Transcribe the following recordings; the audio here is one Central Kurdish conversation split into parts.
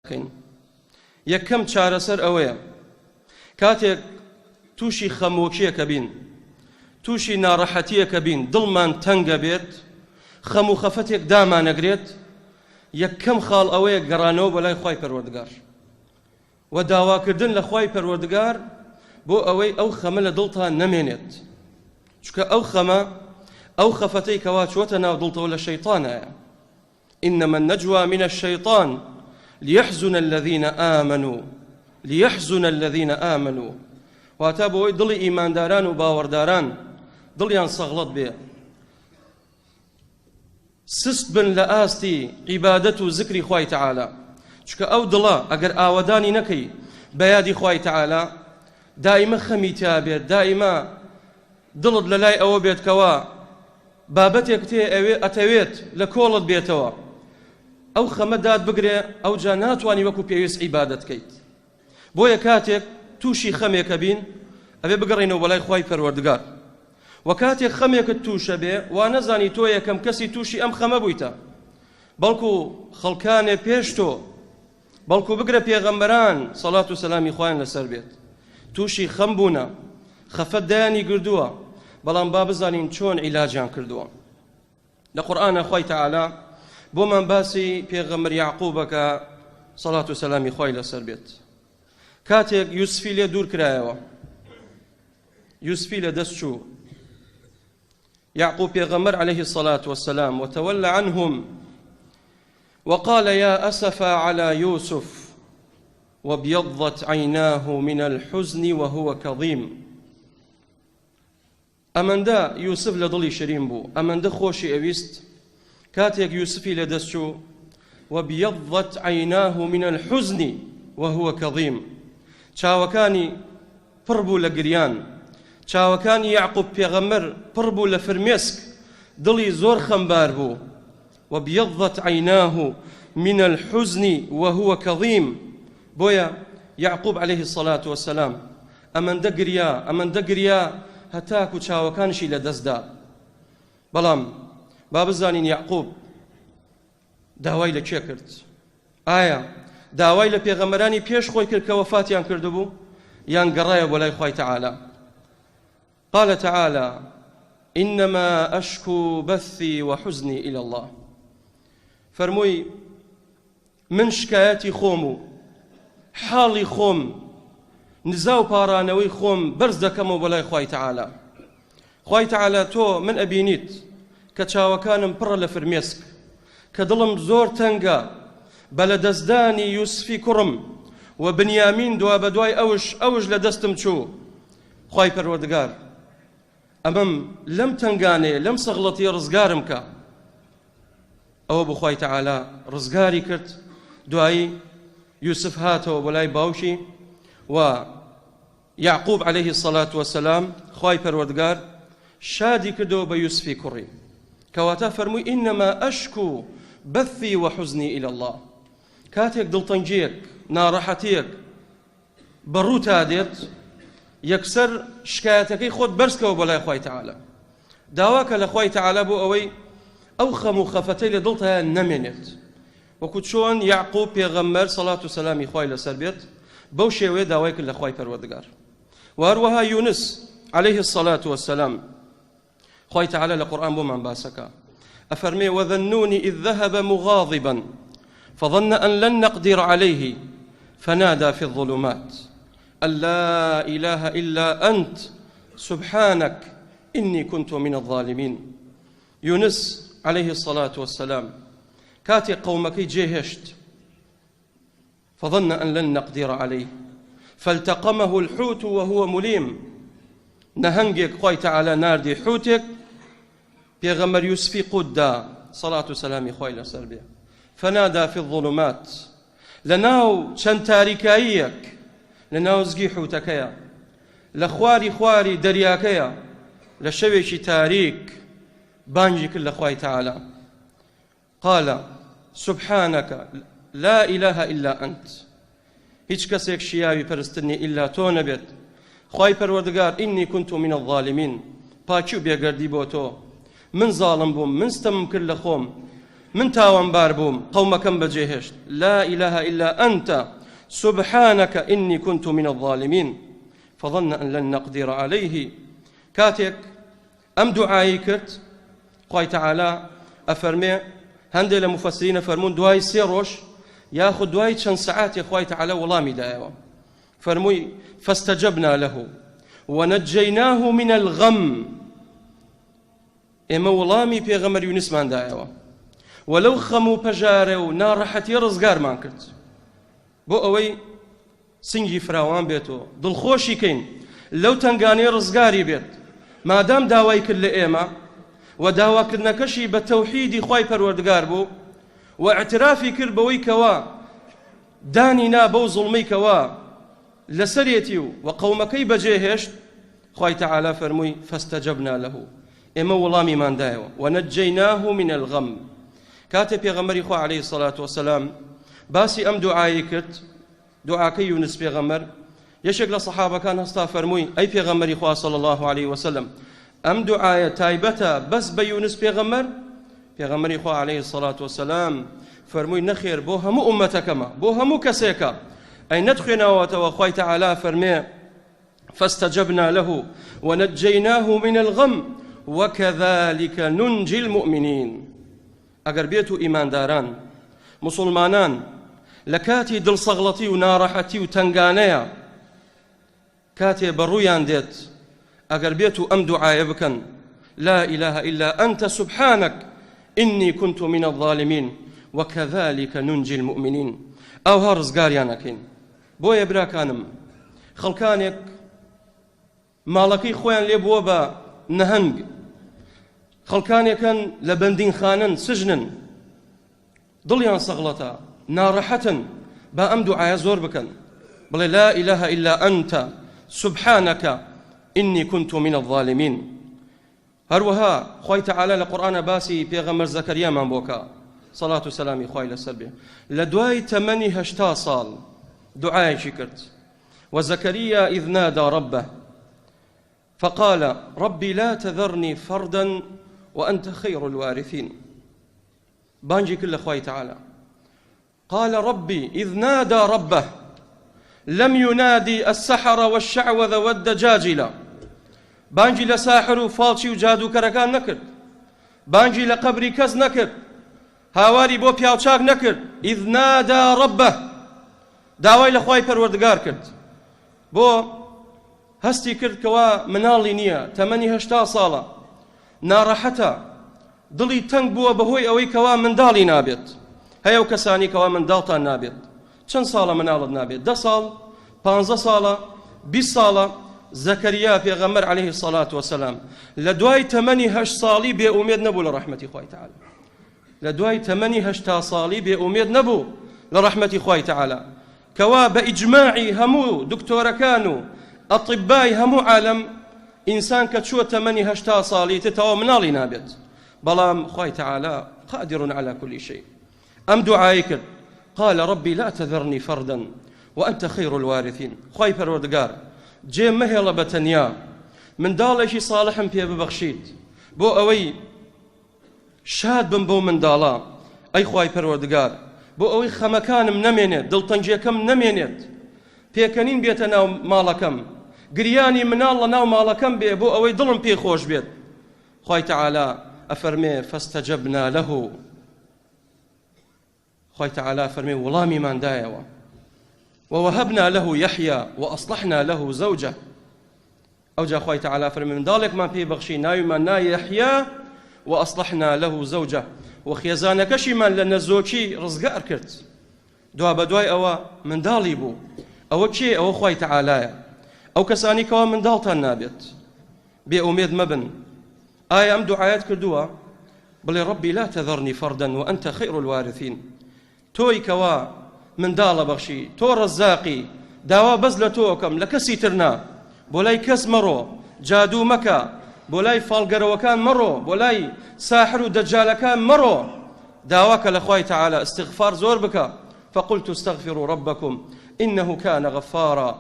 بکەین یەکەم چارەسەر ئەوەیە کاتێک تووشی خەمۆکیەکە بین تووشی ناڕەحەتیەکە بین دڵمان تەنگە بێت خەم و خەفەتێک دامانەگرێت یەکەم خاڵ ئەوەیە گەڕانەوە بۆ لای خوای پەروەردگار و داواکردن لە خوای پەروەردگار بۆ ئەوەی ئەو خەمە لە دڵتان نەمێنێت چونکە ئەو خەمە ئەو خەفەتەی کەوا چووەتە ناو دڵتەوە لە شەیتانایە انما النجوى من الشیطان لیحزن الذین آمنوا لیحزن الذین آمنوا واتە بۆ ئەوەی دڵی ئیمانداران و باوەڕداران دڵیان سەغڵەت بێ سست بن لە ئاستی عیبادەت و زکری خوای تەعالا چونکە ئەو دڵە ئەگەر ئاوەدانی نەکەی بە یادی خوای تەعالا دائیمە خەمی تیا بێت دائیمە دڵت لەلای ئەوە بێت کەوا بابەتێک تێ ئەوێ ئەتەوێت لە کۆڵت بێتەوە ئەو خەمە دات بگرێ ئەوجا ناتوانی وەکو پێویست عیبادەت کەیت بۆیە کاتێک تووشی خەمێکە بین ئەبێ بگەڕێینەوە بەلای خوای پەروەردگار وە کاتێک خەمێکت تووشە بێ وا نەزانی تۆ یەکەم کەسی تووشی ئەم خەمە بوویتە بەڵکو خەڵکانێ پێش تۆ بەڵکو بگرە پێغەمبەران سەڵات و سەلامی خوایان لەسەر بێت تووشی خەم بوونە خەفەت دایانی گردووە بەڵام با بزانین چۆن عیلاجیان کردووە لە قورئانە خوای تەعالا بۆمان باسی پێغەمبەر یعقوبەکە سەڵات و سەلامی خوای لەسەر بێت کاتێک یوسفی لێ دوور کرایەوە یوسفی لە دەست چوو یعقوب پێغەمبەر عليه الصلاة والسلام وتولى عنهم وقال يا أسفا على يوسف وابيضت عيناه من الحزن وهو كظيم ئەمەندە یوسف لە دڵی شرین بوو ئەمەندە خۆشی ئەویست کاتێک یوسفی لە دەست چوو وابيضت عيناه من الحزن وهو كظيم چاوەکانی پڕ بوو لە گریان چاوەکانی یعقوب پێغەمبەر پڕ بوو لە فرمێسک دڵی زۆر خەمبار بوو وابيضت عيناه من الحزن وهو كظيم بۆیە یعقوب عليه الصلاة والسلام ئەمەندە گریا ئەمەندە گریا هەتاکو چاوەکانشی لە دەست دا بەڵام با بزانین یعقوب داوای لە کێ کرد ئایا داوای لە پێغەمبەرانی پێش خۆی کرد کە وەفاتیان کردبوو یان گەڕایە بۆ لای خوای تەعالا قال تعالى إنما أشكو بثي وحزني إلى الله فەرمووی من شکایەتی خۆم و حاڵی خۆم نزا و پاڕانەوەی خۆم بەرز دەکەمەوە بۆ لای خوای تەعالا خوای تەعالا تۆ من ئەبینیت کە چاوەکانم پڕە لە فرمێسک کە دڵم زۆر تەنگە بە لە دەستدانی یوسفی کوڕم و بنیامین دوابەدوای ئەوش ئەوش لە دەستم چوو خوای پەروەردگار ئەمەم لەم تەنگانەیە لەم سەغڵەتیە ڕزگارم کە ئەوە بوو خوای تەعالا ڕزگاری کرد دوایی یوسف هاتەوە بۆ لای باوکی و یعقوب عەلەیهی سەلات وەسەلام خوای پەروەردگار شادی کردەوە بە یوسفی کوڕی کەواتە فەرمووی ئینەما ئەشکو بەثی وحزنی إلى الله کاتێک دڵتەنگیەک ناڕەحەتیەک بە ڕووتا دێت یەکسەر شکایەتەکەی خۆت بەرزکەوە بۆ لای خوای تەعالا داواکە لە خوای تەعالا بۆ ئەوەی ئەو خەم و خەفەتەی لە دڵتایان نەمێنێت وەکو چۆن یعقوب پێغەمبەر سەڵات و سەلامی خوای لەسەر بێت بەو شێوەیە داوای کرد لە خوای پەروەردگار و هەروەها یونس عليه الصلاة والسلام خوای تعالی لە قورئان بۆمان باسەکا ئەفەرمێ وذنون إذ ذهب مغاضبا فظن أن لن نقدر عليه فنادى في الظلمات أن لا إله إلا أنت سبحانك إني كنت من الظالمين يونس عليه الصلاة والسلام کاتێ قەومەکەی جێهێشت فظن أن لن نقدر عليه فالتقمه الحوت وهو مليم نەهەنگێک خوای تەعالا ناردی حوتێک پێغەمبەر یوسفی قوت دا سەڵات و سەلامی خوای لەسەر بێ فنادا في الظلمات لەناو چەند تاریکاییەک لەناو زگی حوتەکەیە لە خواری خواری دەریاکەیە لە شەوێکی تاریک بانگی کرد لە خوای تەعالا قال سبحانک لا الە الا انت هیچ کەسێک شیاوی پەرستن نیە ئیلا تۆ نەبێت خوای پەروەردگار ئینی كنت من الظالمین پاکی و بێگەردی بۆ تۆ من زاڵم بووم من ستەمم کرد لە خۆم. من تاوانبار بووم قەومەکەم بەجێهێشت لا إله إلا أنت سبحانك إني كنت من الظالمين فظن أن لن نقدر عليه کاتێک ئەم دوعایی کرد خوای تەعالا ئەفەرمێ هەندێ لە مفەسرین ئەفەرموون دوای سێ ڕۆژ یاخود دوای چەند سەعاتێ خوای تەعالا وەڵامی دایەوە فەرمووی فاستجبنا له ونجيناه من الغم ئێمە وەڵامی پێغەمبەر یونسمان دایەوە و لەو خەم و پەژارە و ناڕەحەتی ڕزگارمان کرد بۆ ئەوەی سنگی فراوان بێت و دڵخۆشی کەین لەو تەنگانەی ڕزگاری بێت مادام داوای کرد لە ئێمە و داواکردنەکەشی بە تەوحیدی خوای پەروەردگار بوو و اعترافی کرد بەوەی کەوا دانی نا بەو زوڵمەی کەوا لەسەرێتی و و قەومەکەی بەجێهێشت خوای تەعالا فەرمووی فاستجبنا له ئێمە وەڵامیمان دایەوە ونجیناه من الغم کاتێ پێغەمبەری خوا عەلەیهی سەلات وەسەلام باسی ئەم دوعایەی کرد دوعاکەی یونس پێغەمبەر یەکێک لە سەحابەکان هەستا فەرمووی ئەی پێغەمبەری خوا صلی الله علیه وسلم ئەم دوعایە تایبەتە بەس بە یونس پێغەمبەر پێغەمبەری خوا علیه الصلاة والسلام فەرمووی نەخێر بۆ هەموو ئومەتەکەمە بۆ هەموو کەسێکە ئەی نەتخوێناوەتەوە خوای تەعالا فەرمێ فاستجبنا له ونجيناه من الغم وكذلك ننجي المؤمنين ئەگەر بێت و ئیمانداران مسلمانان لە کاتی دڵسەغڵەتی و ناڕەحەتی و تنگانەیە کاتێ بەڕوویان دێت ئەگەر بێت و ئەم دوعاە بکەن لا إله إلا أنت سبحانك إني كنت من الظالمين وكذلك ننجي المؤمنين ئەوها ڕزگاریان ئەکەین بۆیە براکانم خەڵکانێک ماڵەکەی خۆیان لێ بووە بە نەهەنگ خەڵکانێکن لە بەندینخانەن سجنن دڵیان سەغڵەتە ناڕەحەتن با ئەم دوعایە زۆر بکەن بڵێ لا إله إلا أنت سبحانك إني كنت من الظالمين هەروەها خوای تەعالا لە قورئانا باسی پێغەمبەر زەکەریامان بۆ کا سەڵات و سەلامی خوای لەسەر بێ لە دوای تەمەنی 80 ساڵ دوعایەکی کرد وزكريا إذ نادى ربه فقال ربي لا تذرني فردا وأنت خير الوارثين بانجي كل خوي تعالى قال ربي إذ نادى ربه لم ينادي السحر والشعوذ والدجاجلة بانگی لە ساحر و فاڵچی و جادووکەرەکان نەکرد بانگی لە قەبری کەس نەکرد هاواری بۆ پیاوچاک نەکرد إذ نادى ربه داوای لە خوای پەروەردگار کرد بۆ هەستی کرد کەوا مناڵی نییە تەمەنی 80 ساڵە ناڕەحەتە دڵی تەنگ بووە بەهۆی ئەوەی کەوا منداڵی نابێت هەیە و کەسانی کەوا منداڵتان نابێت چەند ساڵە مناڵت نابێت دە ساڵ پانزە ساڵە بیست ساڵە زەکەریا پێغەمبەر عەلەیهی سەڵات وەسەلام لە دوای تەمەنی هەشت ساڵی بێ ئومێد نەبوو لە ڕەحمەتی خوای تەعالا لە دوای تەمەنی هەشتا ساڵی بێ ئومێد نەبوو لە ڕەحمەتی خوای تەعالا کەوا بە ئیجماعی هەموو دکتۆرەکان و ئەطیبای هەموو عالەم ئینسان کە چووە تەمەنی هەشتا ساڵی تر تەواو مناڵی نابێت بەڵام خوای تەعالا قادر على كل شيء ئەم دوعای کرد قال ربي لا تذرني فردا وأنت خير الوارثين خوای پەروەردگار جێ مەهێڵە بە تەنیا منداڵێکی صالحم پێ ببەخشیت بۆ ئەوەی شاد بم بەو منداڵە ئەی خوای پەروەردگار بۆ ئەوەی خەمەکانم نەمێنێت دڵتەنگیەکەم نەمێنێت پێکەنین بێتە ناو ماڵەکەم گریانی مناڵ لە ناو ماڵەکەم بێ بۆ ئەوەی دڵم پێ خۆش بێت خوای تەعالا ئەفەرمێ فاستجبنا له خوای تەعالا فەرمێ وڵامیمان دایەوە ووهبنا له يحيى وأصلحنا له زوجه ئەوجا خوای تەعالا فەرمی منداڵێکمان پێی بەخشی ناویمان نا یەحیا وأصلحنا له زوجه و خێزانەکەشیمان لە نەزۆکی ڕزگار کرد دوا بە دوای ئەوە منداڵی بوو ئەوە کێ ئەوە خوای تەعالایە ئەو کەسانی کەوا منداڵتان نابێت بێ ئومێد مەبن ئایا ئەم دوعایەت کردووە بڵێ ڕەبی لا تذرنی فردا وأنت خير الوارثین تۆی کەوا منداڵە بەخشی تۆ ڕەزاقی داوا بەس لە تۆ ئەکەم لە کەسی تر نا بۆ لای کەس مەڕۆ جادوو مەکە بۆ لای فاڵگەرەوەکان مەڕۆ بۆ لای ساحر و دەجالەکان مەڕۆ داواکە لە خوای تعالی استغفار زۆر بکە فقلت استغفروا ربكم إنه كان غفارا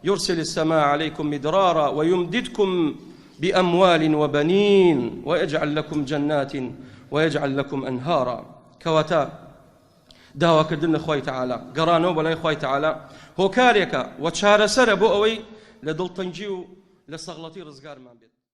يرسل السماء عليكم مدرارا ويمددكم بأموال وبنين ويجعل لكم جنات ويجعل لكم أنهارا. کەواتە داواکردن لە خوای تەعالا، گەڕانەوە بەلای خوای تەعالا هۆکارێکە و چارەسەرە بۆ ئەوەی لە دڵتەنگی و لە سەغڵەتی ڕزگارمان بێت.